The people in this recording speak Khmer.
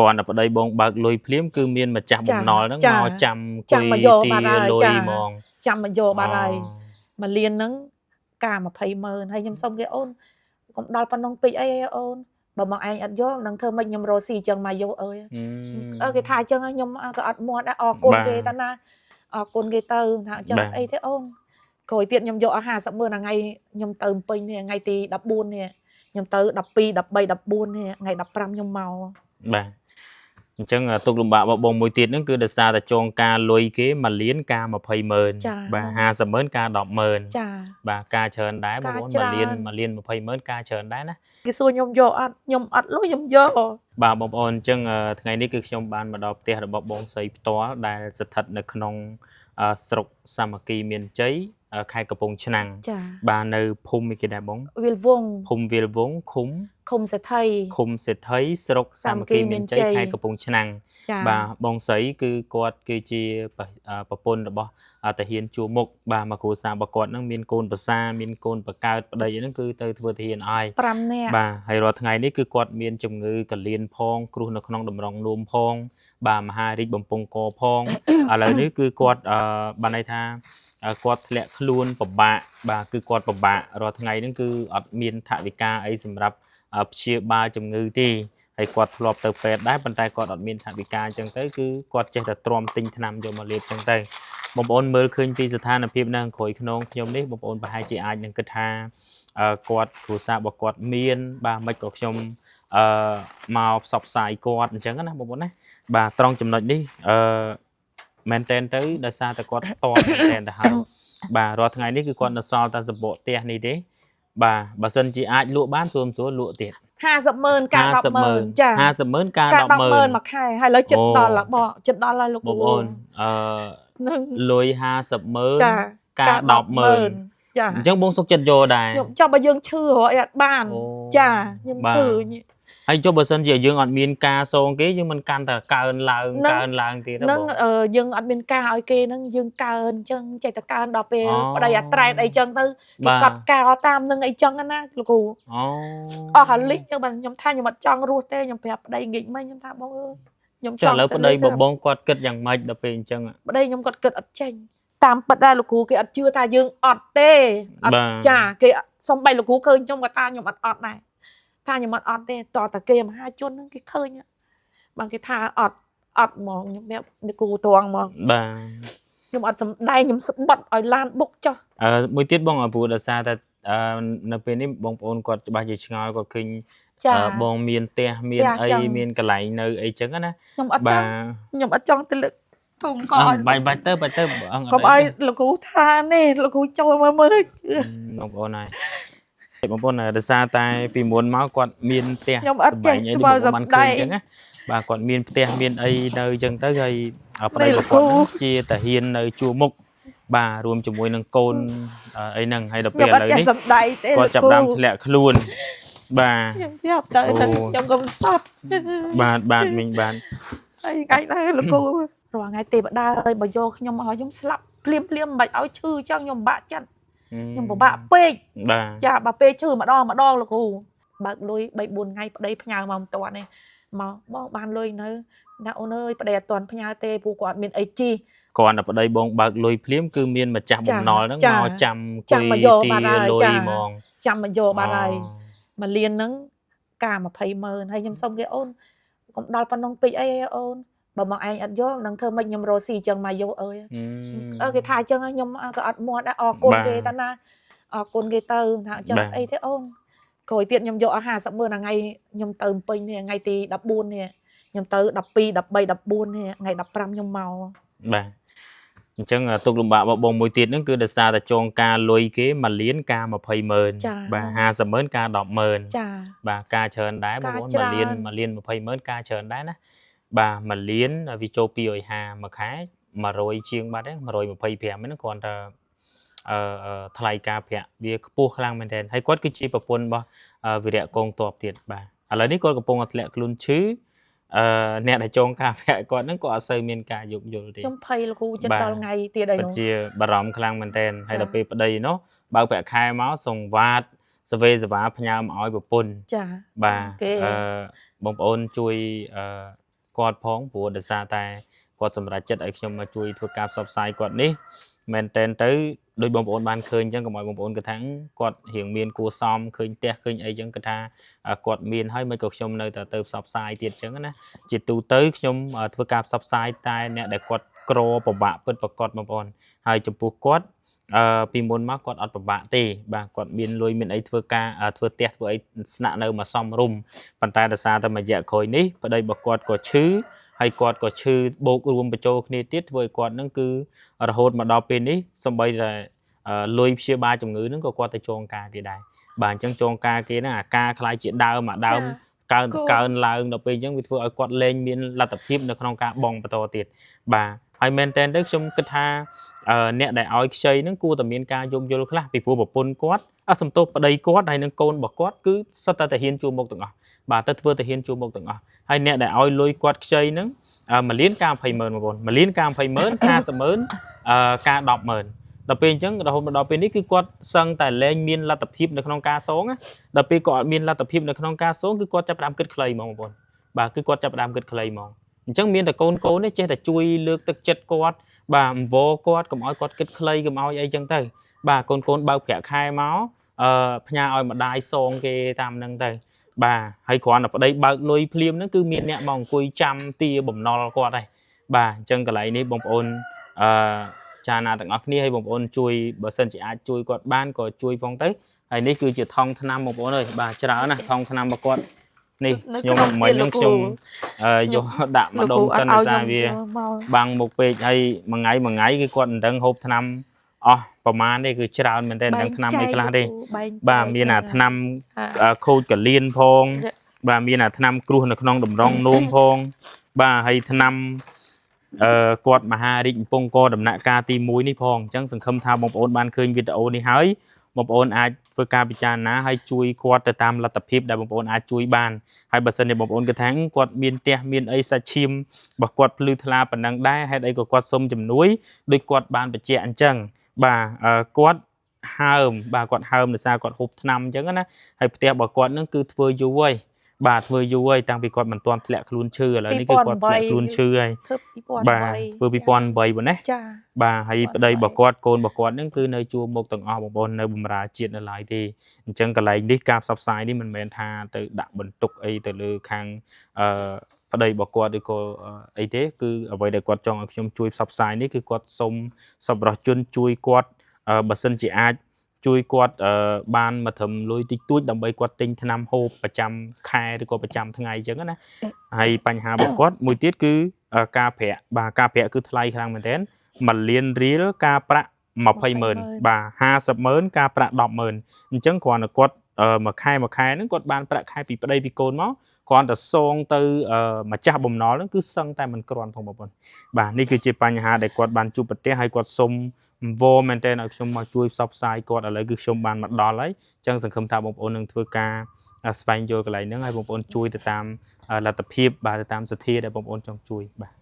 គ្រាន់តែប្តីបងបើកលុយភ្លាមគឺមានម្ចាស់បំណុលហ្នឹង ចា មកចាំអង្គុ ចាំ យ មកយក ទា បាត់ហើយ លុយ ចា ហ្មង ចាំមកយកបាត់ហើយ អូ មួយលានហ្នឹងការ20ម៉ឺនហើយខ្ញុំសុំគេអូនកុំដល់ប៉ុណ្ណឹងពេកអីអូនបើមកឯងអត់យកមិនដឹងធ្វើម៉េចខ្ញុំរកស៊ីចឹងមកយកអើយអើគេថាចឹងហើយខ្ញុំក៏អត់មាត់ដែរអរគុណ បាទ គេតាណាអរគុណគេទៅថាចឹង បាទ អត់អីទេអូនក្រោយទៀតខ្ញុំយកអស់50ម៉ឺនថ្ងៃខ្ញុំទៅភ្នំពេញនេះថ្ងៃទី14នេះខ្ញុំទៅ12 13 14នេះថ្ងៃ15ខ្ញុំមក បាទអញ្ចឹងទុកលំបាករបស់បងមួយទៀតហ្នឹងគឺដោយសារតែចងការលុយគេមួយលានការ20ម៉ឺន ចា បាទ50ម៉ឺនការ10ម៉ឺន ចា បាទការច្រើនដែរបងប្អូន ការ មួយលាន ច្រើន មួយលាន20ម៉ឺនការច្រើនដែរណា គេសួរខ្ញុំយកអត់ខ្ញុំអត់លុយខ្ញុំយក បាទបងប្អូនអញ្ចឹងថ្ងៃនេះគឺខ្ញុំបានមកដល់ផ្ទះរបស់បងស្រីផ្ទាល់ដែលស្ថិតនៅក្នុងស្រុកសាមគ្គីមានជ័យខេត្តកំពង់ឆ្នាំង ចា បាទនៅភូមិគេដែរបង វិលវង ភូមិវាលវងឃុំ ឃុំសេដ្ឋី ឃុំសេដ្ឋីស្រុកសាមគ្គីមានជ័យ សាមគ្គីមានជ័យ ខេត្តកំពង់ឆ្នាំង ចា បាទបងស្រីគឺគាត់គឺជាប្រពន្ធរបស់ទាហានជួរមុខបាទមកគ្រួសាររបស់គាត់នឹងមានកូនប្រសាមានកូនបកើតប្តីហ្នឹងគឺទៅធ្វើទាហានឲ្យ 5នាក់ បាទហើយរាល់ថ្ងៃនេះគឺគាត់មានជំងឺកលៀនផងគ្រោះនៅក្នុងតម្រងនោមផង បាទមហារីកបំពង់កផង ឥឡូវនេះគឺគាត់បានន័យថាគាត់ធ្លាក់ខ្លួនពិបាកបាទគឺគាត់ពិបាករាល់ថ្ងៃហ្នឹងគឺអត់មានថវិកាអីសម្រាប់ព្យាបាលជំងឺទេហើយគាត់ធ្លាប់ទៅពេទ្យដែរប៉ុន្តែគាត់អត់មានថវិកាអញ្ចឹងទៅគឺគាត់ចេះតែទ្រាំទិញថ្នាំយកមកលេបអញ្ចឹងទៅបងប្អូនមើលឃើញពីស្ថានភាពនៅខាងក្រោយខ្នងខ្ញុំនេះបងប្អូនប្រហែលជាអាចនឹងគិតថាគាត់គ្រួសាររបស់គាត់មាន បាទមិនក៏ខ្ញុំអឺមកផ្សព្វផ្សាយគាត់អញ្ចឹងណាបងប្អូនណាបាទត្រង់ចំណុចនេះអឺមែនតែនទៅដោយសារតែគាត់តមែនតែនទៅហើយបាទរាល់ថ្ងៃនេះគឺគាត់នៅសល់តែសម្បកផ្ទះនេះទេបាទបើសិនជាអាចលក់បានស្រួលស្រួលលក់ទៀត 50ម៉ឺនការ10ម៉ឺនចា 50ម៉ឺនការ ការ 10ម៉ឺន 10ម៉ឺនមួយខែហើយឥឡូវចិត្ត អូ ដល់ហើយបងចិត្តដល់ហើយលោក បងប្អូនអឺ នឹង លុយ50ម៉ឺន ចា ការ10ម៉ឺន ចា អញ្ចឹងបងសុកចិត្តយកដែរ ខ្ញុំចាំបើយើងឈឺរកអីអត់បាន អូ ចាខ្ញុំ បាទ ឈឺ ហើយចុះបើសិនជាយើងអត់មានការសងគេយើងមិនកាន់តែកើនឡើង ហ្នឹង កើនឡើងទៀតទេ ហ្នឹង បង យើងអត់មានការឲ្យគេហ្នឹងយើងកើនអញ្ចឹងចេះតែកើនដល់ពេល អូ ប្តីអាត្រែតអីចឹងទៅគេ បាទ កត់កោតាមនឹងអីចឹងណាលោកគ្រូ អូ អស់អាលិចចឹងបាទខ្ញុំថាខ្ញុំអត់ចង់រស់ទេខ្ញុំប្រាប់ប្តីងាកមិញខ្ញុំថាបងអើយខ្ញុំចង់ ចុះឥឡូវ ទៅលេង ប្តីបបងគាត់គិតយ៉ាងម៉េចដល់ពេលអញ្ចឹង ប្តីខ្ញុំគាត់គិតអត់ចេញតាមពិតដែរលោកគ្រូគេអត់ជឿថាយើងអត់ទេអត់ បាទ ចាគេសំបីលោកគ្រូឃើញខ្ញុំក៏ថាខ្ញុំអត់អត់ដែរថាខ្ញុំអត់អត់ទេតតែគេមហាជនហ្នឹងគេឃើញបានគេថាអត់អត់ហ្មងខ្ញុំប្រាប់លោកគ្រូត្រង់ហ្មង បាទ ខ្ញុំអត់សំដែងខ្ញុំស្បត់ឲ្យឡានបុកចុះ អឺមួយទៀតបងព្រោះដោយសារតែអឺនៅពេលនេះបងប្អូនគាត់ច្បាស់ជាឆ្ងល់គាត់ឃើញ ចា បងមានផ្ទះមានអី ផ្ទះចឹង មានកន្លែងនៅអីចឹងណា ខ្ញុំអត់ច បាទ ង់ខ្ញុំអត់ចង់ទៅលើកធំក អ ឲ្យ បាច់បាច់ទៅបាច់ទៅអង្គ កុំឲ្យលោកគ្រូថានេះលោកគ្រូចូលមកមើលជឿ បងប្អូនហើយបងប្អូនដោយសារតែពីមុនមកគាត់មានផ្ទះ ខ្ញុំអត់ចេះ សម្បែងអី ធ្វើ បងប្អូនបានឃើញ សម្ដែង ចឹងណាបាទគាត់មានផ្ទះមានអីនៅចឹងទៅហើយប្តី នេះ របស់គាត់ លោកគ្រូ ហ្នឹងជាតាហ៊ាននៅជួរមុខបាទរួមជាមួយនឹងកូនអីហ្នឹងហើយដល់ ខ្ញុំអត់ ពេលឥឡូវនេះ ចេះសំដែងទេ គាត់ចាប់ លោកគ្រូ ដើមធ្លាក់ខ្លួនបាទ ខ្ញុំប្រាប់ទៅ អូ ថាខ្ញុំកំសត់ បាទបាទមីងបាទ ហើយថ្ងៃដែរលោកគ្រូរាល់ថ្ងៃទេវតាអើយបើយកខ្ញុំឲ្យខ្ញុំស្លាប់ភ្លាមភ្លាមមិនបាច់ឲ្យឈឺចឹងខ្ញុំពិបាកចិត្តខ្ញុំពិបាកពេក បាទ ចាបើពេលឈឺម្ដងម្ដងលោកគ្រូបើកលុយ3 4ថ្ងៃប្តីផ្ញើមកមិនទាន់ទេមកបងបានលុយនៅណាអូនអើយប្តីអត់ទាន់ផ្ញើទេព្រោះគាត់អត់មានអីជី គ្រាន់តែប្តីបងបើកលុយភ្លាមគឺមានម្ចាស់បំណុលហ្នឹង ចា មកចាំអង្គុ ចាំ យ មកយក ទា បាត់ហើយ លុយ ចា ហ្មង ចាំមកយកបាត់ហើយ អូ មួយលានហ្នឹងការ20ម៉ឺនហើយខ្ញុំសុំគេអូនកុំដល់ប៉ុណ្ណឹងពេកអីអូនបើមកឯងអត់យកមិនដឹងធ្វើម៉េចខ្ញុំរកស៊ីចឹងមកយកអើយអើគេថាចឹងហើយខ្ញុំក៏អត់មាត់ដែរអរគុណ បាទ គេតាណាអរគុណគេទៅថាចឹង បាទ អត់អីទេអូនក្រោយទៀតខ្ញុំយកអស់50ម៉ឺនថ្ងៃខ្ញុំទៅភ្នំពេញនេះថ្ងៃទី14នេះខ្ញុំទៅ12 13 14នេះថ្ងៃ15ខ្ញុំមក បាទអញ្ចឹងទុកលំបាករបស់បងមួយទៀតហ្នឹងគឺដោយសារតែចងការលុយគេមួយលានការ20ម៉ឺន ចា បាទ50ម៉ឺនការ10ម៉ឺន ចា បាទការច្រើនដែរបងប្អូន ការ មួយលាន ច្រើន មួយលាន20ម៉ឺនការច្រើនដែរណាបាទមួយលានវាចូល250មួយខែ100ជាងបាត់ហ្នឹង125ហ្នឹងគ្រាន់តែអឺអឺថ្លៃការប្រាក់វាខ្ពស់ខ្លាំងមែនទែនហើយគាត់គឺជាប្រពន្ធរបស់វីរៈកងទ័ពទៀតបាទឥឡូវនេះគាត់កំពុងតែធ្លាក់ខ្លួនឈឺអឺអ្នកដែលចងការប្រាក់គាត់ហ្នឹងក៏អត់សូវមានការយោគយល់ទេ ខ្ញុំភ័យលោកគ្រូចិត្ត បាទ ដល់ថ្ងៃទៀតអីនោះ ពិតជាបារម្ភខ្លាំងមែនទែនហើយ ចា ដល់ពេលប្តីនោះបើកប្រាក់ខែមកសង្វាតសវេសវ៉ាផ្ញើមកឲ្យប្រពន្ធ ចា បាទ គេ អឺបងប្អូនជួយអឺ គាត់ផងព្រោះដោយសារតែគាត់សម្រេចចិត្តឲ្យខ្ញុំមកជួយធ្វើការផ្សព្វផ្សាយគាត់នេះមែនតែនទៅដោយបងប្អូនបានឃើញអញ្ចឹងកុំឲ្យបងប្អូនគិតថាគាត់រៀងមានគួសមឃើញផ្ទះឃើញអីអញ្ចឹងគិតថាគាត់មានហើយមិនក៏ខ្ញុំនៅតែទៅផ្សព្វផ្សាយទៀតអញ្ចឹងណាជាទូទៅខ្ញុំធ្វើការផ្សព្វផ្សាយតែអ្នកដែលគាត់ក្រពិបាកពិតប្រាកដបងប្អូនហើយចំពោះគាត់អឺពីមុនមកគាត់អត់ពិបាកទេបាទគាត់មានលុយមានអីធ្វើការធ្វើផ្ទះធ្វើអីស្នាក់នៅមកសំរុំប៉ុន្តែដោយសារតែមួយរយៈក្រោយនេះប្តីរបស់គាត់ក៏ឈឺហើយគាត់ក៏ឈឺបូករួមបញ្ចូលគ្នាទៀតធ្វើឲ្យគាត់នឹងគឺរហូតមកដល់ពេលនេះសំបីតែលុយព្យាបាលជំងឺនឹងក៏គាត់ទៅចងការគេដែរបាទអញ្ចឹងចងការគេហ្នឹងអាការខ្លាយជាដើមអាដើមកើនកើនឡើងដល់ពេលអញ្ចឹងវាធ្វើឲ្យគាត់លែងមានលទ្ធភាពនៅក្នុងការបង់បន្តទៀតបាទហើយមែនតើទៅខ្ញុំគិតថាអ្នកដែលឲ្យខ្ចីហ្នឹងគួរតែមានការយោគយល់ខ្លះពីព្រោះប្រពន្ធគាត់អត់សំទោសប្តីគាត់ហើយនឹងកូនរបស់គាត់គឺសុទ្ធតែទាហានជួរមុខទាំងអស់បាទទៅធ្វើទាហានជួរមុខទាំងអស់ហើយអ្នកដែលឲ្យលុយគាត់ខ្ចីហ្នឹង1លានការ20ម៉ឺនបងប្អូន1លានការ20ម៉ឺន50ម៉ឺនការ10ម៉ឺនដល់ពេលអញ្ចឹងរហូតមកដល់ពេលនេះគឺគាត់សឹងតែលែងមានលទ្ធភាពនៅក្នុងការសងណាដល់ពេលគាត់អត់មានលទ្ធភាពនៅក្នុងការសងគឺគាត់ចាប់ផ្ដើមគិតខ្លីហ្មងបងប្អូនបាទគឺគាត់ចាប់ផ្ដើមគិតខ្លីហ្មងអញ្ចឹងមានតែកូនកូននេះចេះតែជួយលើកទឹកចិត្តគាត់បាទអង្វរគាត់កុំឲ្យគាត់គិតខ្លីកុំឲ្យអីចឹងទៅបាទកូនកូនបើកប្រាក់ខែមកអឺផ្ញើឲ្យម្ដាយសងគេតាមហ្នឹងទៅបាទហើយគ្រាន់តែប្តីបើកលុយភ្លាមហ្នឹងគឺមានអ្នកមកអង្គុយចាំទាបំណុលគាត់ហើយបាទអញ្ចឹងកន្លែងនេះបងប្អូនអឺចាណាទាំងអស់គ្នាហើយបងប្អូនជួយបើសិនជាអាចជួយគាត់បានក៏ជួយផងទៅហើយនេះគឺជាថង់ថ្នាំបងប្អូនអើយបាទច្រើនណាស់ថង់ថ្នាំរបស់គាត់នេះខ្ញុំមិញហ្នឹងខ្ញុំយកដាក់ម្ដុំសិនដោយសារវាបាំងមុខពេកហើយមួយថ្ងៃមួយថ្ងៃគឺគាត់មិនដឹងហូបថ្នាំអស់ប្រមាណទេគឺច្រើនមែនទែនដឹងថ្នាំអីខ្លះទេបាទមានអាថ្នាំខូចកលៀនផងបាទមានអាថ្នាំគ្រោះនៅក្នុងតម្រងនោមផងបាទហើយថ្នាំអឺគាត់មហារាជកំពង់កដំណាក់កាលទី1នេះផងអញ្ចឹងសង្ឃឹមថាបងប្អូនបានឃើញវីដេអូនេះហើយបងប្អូនអាចធ្វើការពិចារណាហើយជួយគាត់ទៅតាមលទ្ធភាពដែលបងប្អូនអាចជួយបានហើយបើសិនជាបងប្អូនគិតថាគាត់មានផ្ទះមានអីសាច់ឈាមរបស់គាត់ភ្លឺថ្លាប៉ុណ្ណឹងដែរហេតុអីក៏គាត់សុំជំនួយដោយគាត់បានបញ្ជាក់អញ្ចឹងបាទគាត់ហើមបាទគាត់ហើមដោយសារគាត់ហូបថ្នាំអញ្ចឹងណាហើយផ្ទះរបស់គាត់នឹងគឺធ្វើយូរហើយបាទធ្វើយូរហើយតាំងពីគាត់មិនទាន់ធ្លាក់ខ្លួនឈឺឥឡូវនេះគឺគាត់ធ្លាក់ខ្លួនឈឺហើយ ធ្វើ2008 បាទធ្វើ2008ប៉ុណ្ណេះ ចា បាទហើយប្តីរបស់គាត់កូនរបស់គាត់ហ្នឹងគឺនៅជួរមុខទាំងអស់បងប្អូននៅបម្រើជាតិនៅឡើយទេអញ្ចឹងកន្លែងនេះការផ្សព្វផ្សាយនេះមិនមែនថាទៅដាក់បន្ទុកអីទៅលើខាងអឺប្តីរបស់គាត់ឬក៏អីទេគឺអ្វីដែលគាត់ចង់ឲ្យខ្ញុំជួយផ្សព្វផ្សាយនេះគឺគាត់សុំសប្បុរសជនជួយគាត់បើសិនជាអាចជួយគាត់បានមកត្រឹមលុយតិចតួចដើម្បីគាត់ទិញថ្នាំហូបប្រចាំខែឬក៏ប្រចាំថ្ងៃអញ្ចឹងណាហើយបញ្ហារបស់គាត់មួយទៀតគឺការប្រាក់បាទការប្រាក់គឺថ្លៃខ្លាំងមែនទែន1លានរៀលការប្រាក់20ម៉ឺនបាទ50ម៉ឺនការប្រាក់10ម៉ឺនអញ្ចឹងគ្រាន់តែគាត់មួយខែមួយខែហ្នឹងគាត់បានប្រាក់ខែពីប្តីពីកូនមកគ្រាន់តែសងទៅម្ចាស់បំណុលហ្នឹងគឺសឹងតែមិនគ្រាន់ផងបងប្អូនបាទនេះគឺជាបញ្ហាដែលគាត់បានជួបប្រទះហើយគាត់សុំវមែនទែនឲ្យខ្ញុំមកជួយផ្សព្វផ្សាយគាត់ឥឡូវគឺខ្ញុំបានមកដល់ហើយអញ្ចឹងសង្ឃឹមថាបងប្អូននឹងធ្វើការស្វែងយល់កន្លែងហ្នឹងហើយបងប្អូនជួយទៅតាមលទ្ធភាពបាទទៅតាមសទ្ធាដែលបងប្អូនចង់ជួយបាទ